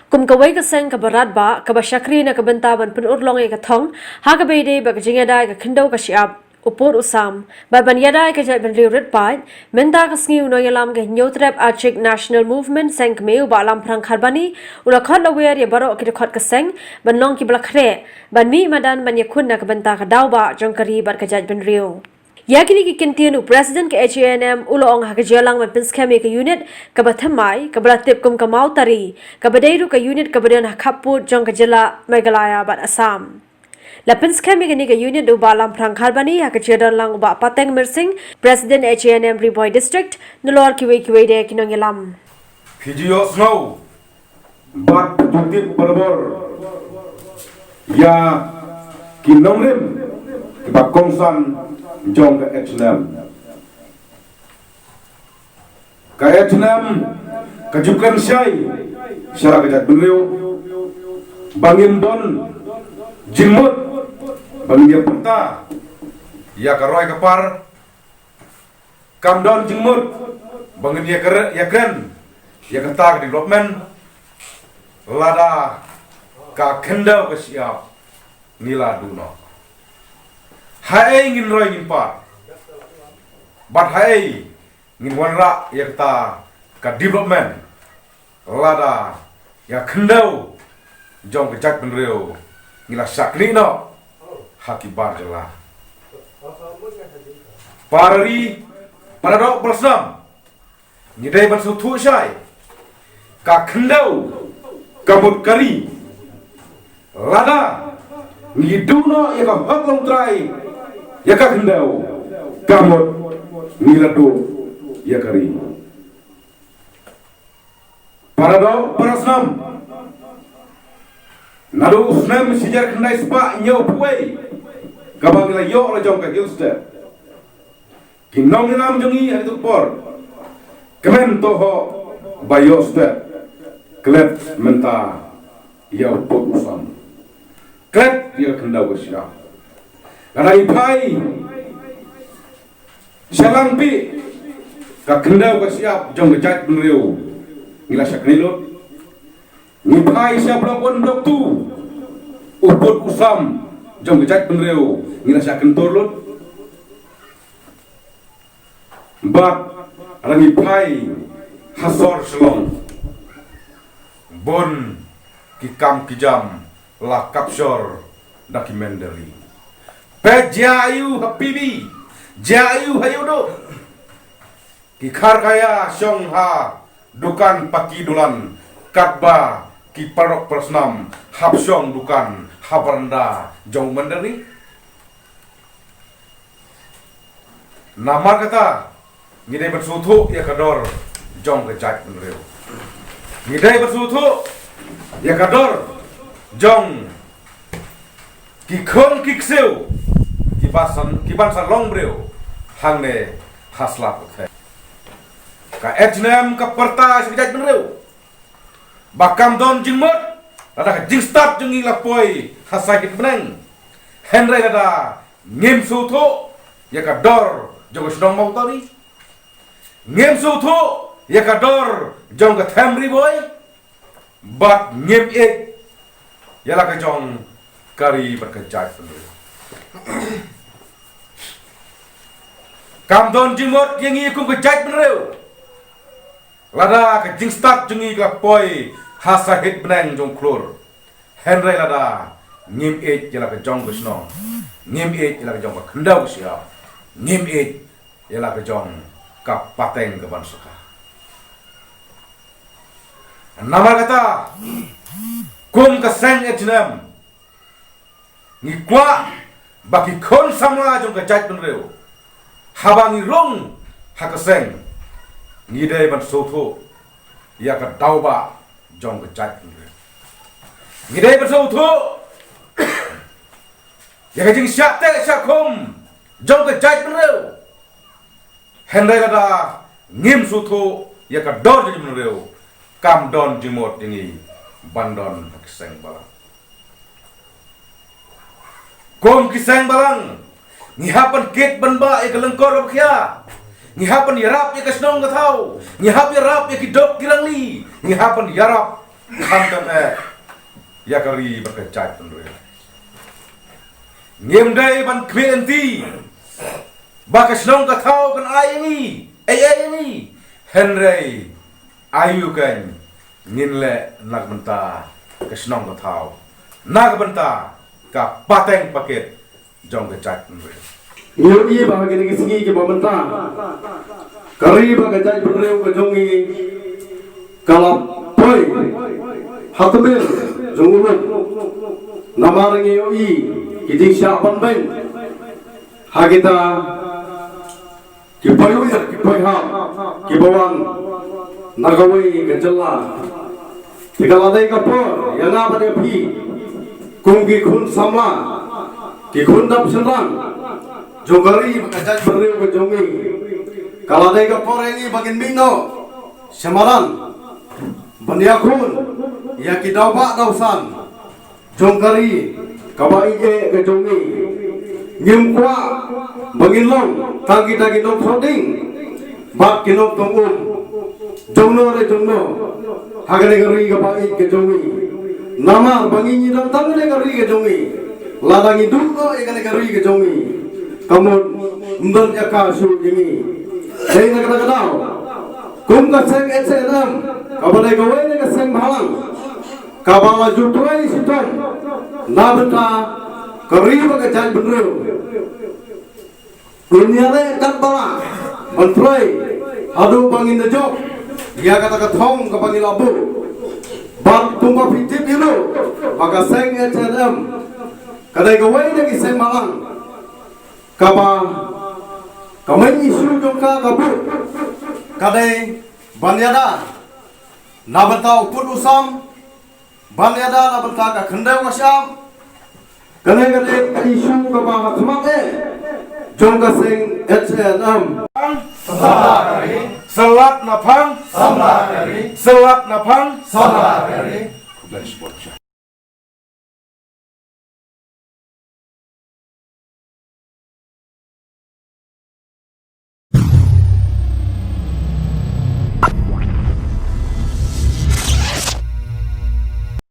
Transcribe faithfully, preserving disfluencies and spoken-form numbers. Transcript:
Kum kawei ka seng kaba radbah, kaba shakri na ka bynta ban pynurlong ïa ka thong, ha kaba ïadei bad ka jingïada ïa ka khyndew ka shyiap, u pud u sam, bad ban ïada ïa ka jaitbynriew rit paid, mynta ka sngi u nongïalam ka Hynñiewtrep Achik National Movement seng kmie u Bah Lamphrang Kharbani, u la khot lawyer ïa baroh ki dkhot ka seng, ban long kiba la khreh, ban mih madan ban ïakhun na ka bynta ka daw bah jong ka ri bad ka jaitbynriew. Ïa kine ki kyntien u President ka H A N M u la ong ha ka jingïalang ban pynskhem ïa ka unit kaba thymmai, kaba la tip kum ka Mawtari, kaba dei ruh ka unit kaba don ha khappud jong ka jylla Meghalaya bad Assam. La pynskhem ïa kane ka unit da u Bah Lamphrang Kharbani ha ka jingdon lang u Bah Pateng Myrsing, President H A N M Ri Bhoi District, nalor kiwei kiwei de ki nongïalam. Phi ju ïohsngew bad phi ju tip barabor ïa ki nongrim kiba kongsan jong ka H A N M. Ka H A N M ka ju kren shai sha la ka jaitbynriew ba ngim don jingmut ba ngin ïa pyrta ïa ka roi ka par. Kam don jingmut ba ngin ïa kre-, ïa kren ïa kata ka development lada ka khyndew ka shyiap ngi la duh noh. Haei ngin roi ngin par bad haei ngin wanrah ïa kata ka development lada ïa ka khyndew jong ka jaitbynriew ngi la shah knieh noh ha ki bar jylla. Para ri, para doh para snam, ngi dei ban sngewthuh shai, ka khyndew ka mut ka ri. Lada ngi duh noh ïa ka hok longtrai ïa ka khyndew, ka mut ngi la duh ïa ka ri. Para doh para snam, naduh u snem shi hajar khyndai spah hynñiewphew wei, kaba ngi la ïoh la jong ka Hill State, ki nongïalam jong ngi ha kito ki por, kmen to ho ba ïoh stet, klet mynta ïa u pud u sam, klet ïa ka khyndew ka shyiap. Lada ngi phai sha Langpih, ka khyndew ka shyiap jong ka jaitbynriew ngi la shah knieh lut. Ngi phai sha Block One, Block Two, u pud u sam jong ka jaitbynriew ngi la shah kyntur lut. Bad lada ngi phai ha sor Shillong, bun ki kam ki jam la capture da ki mynder ri. Peit jia aiu ha P B, jia aiu ha Ïewduh. Ki kharkhaia shong ha dukan paki dulan, katba ki para doh para snam hap shong dukan ha baranda jong u mynder ri. Namar kata, ngi dei ban sngewthuh ïa ka dor jong ka jaitbynriew. Ngi dei ban sngewthuh ïa ka dor jong ki khun ki ksiew, ki ba san, ki ban sa long briew hangne ha sla pyrthei. Ka H A N M ka pyrta sha ka jaitbynriew ba kam don jingmut lada ka jingstad jong ngi la poi ha sahit bneng. Hynrei lada ngim sngewthuh ïa ka dor jong ka shnong Mawtari, ngim sngewthuh ïa ka dor jong ka them Ri Bhoi, bad ngim ïeit ïa la ka jong ka ri bad ka jaitbynriew. Kam don jingmut ïa ngi kum ka jaitbynriew lada ka jingstad jong ngi ka la poi ha sahit bneng jong u khlur. Hynrei lada ngim ïeit ïa la ka jong ka shnong, ngim ïeit ïa la ka jong ka khyndew ka shyiap, ngim ïeit ïa la ka jong ka pateng ka ban saka. Namar kata, kum ka seng H A N M, ngi kwah ba ki khun samla jong ka jaitbynriew, haba ngi rung ha ka seng, ngi dei ban sngewthuh ïa ka daw bah jong ka jaitbynriew. Ngi dei ban sngewthuh ïa ka jingshah teh shah khum jong ka jaitbynriew. Hynrei lada ngim sngewthuh ïa ka dor jong ka jaitbynriew, kam don jingmut ïa ngi ban don ha ki seng balang. Kum ki seng balang, ngi hap ban kit ban bah ïa ka lyngkor kaba khia. Ngi hap ban ïarap ïa ka shnong ka thaw. Ngi hap ïarap ïa ki dok ki rangli. Ngi hap ban ïarap Khamtam eh ïa ka ri bad ka jaitbynriew. Ngim dei ban khmih lynti ba ka shnong ka thaw kan ai ïa ngi, ai ai ïa ngi. Hynrei aïu kan ngin leh na ka bynta ka shnong ka thaw, na ka bynta ka pateng pakit jong ka jaitbynriew. Ngi ïohi ba ha kine ki sngi kiba mynta ka ri bad ka jaitbynriew ka jong ngi ka la poi ha tymmen jong u lum. Namar ngi ïohi ki jingshah ban beiñ ha kita ki paidbah, ki paidbah kiba wan na kawei ka jylla. Te ka la dei ka por ïa nga bad ïa phi kum ki khun samla, ki khun dap shynrang jong ka ri bad ka jaitbynriew ka jong ngi. Ka la dei ka por ïa ngi ba ngin mih noh sha madan ban ïakhun ïa ki dawbah dawsan jong ka ri kaba ïeit ka jong ngi. Ngim kwah ba ngin long tang kita ki nongthoh ding bad ki nongtong um jongno re jongno ha kane ka ri kaba ïeit ka jong ngi. Namar ba ngi ngi don tang kane ka ri ka jong ngi, lada ngi duh noh ïa kane ka ri ka jong ngi, ka mut ym don jaka shuh ïa ngi. Dei na kata ka daw kum ka seng H A N M kaba dei kawei na ka seng bhalang kaba la ju trei shitom na bynta ka ri bad ka jaitbynriew. Ngin ïaleh katba lah ban trei haduh ba ngin da jop ïa kata ka thong kaba ngi la buh. Bad kumba phi tip ïa u ba ka seng H A N M ka dei kawei na ki seng bhalang kaba ka main issue jong ka ka buh ka dei ban ïada na bynta u pud u sam, ban ïada na bynta ka khyndew ka shyiap. Kane ka dei ka issue kaba ha khmat eh jong ka seng H A N M. Samla ka ri. Syllat na phang. Samla ka ri. Syllat na phang. Samla ka ri.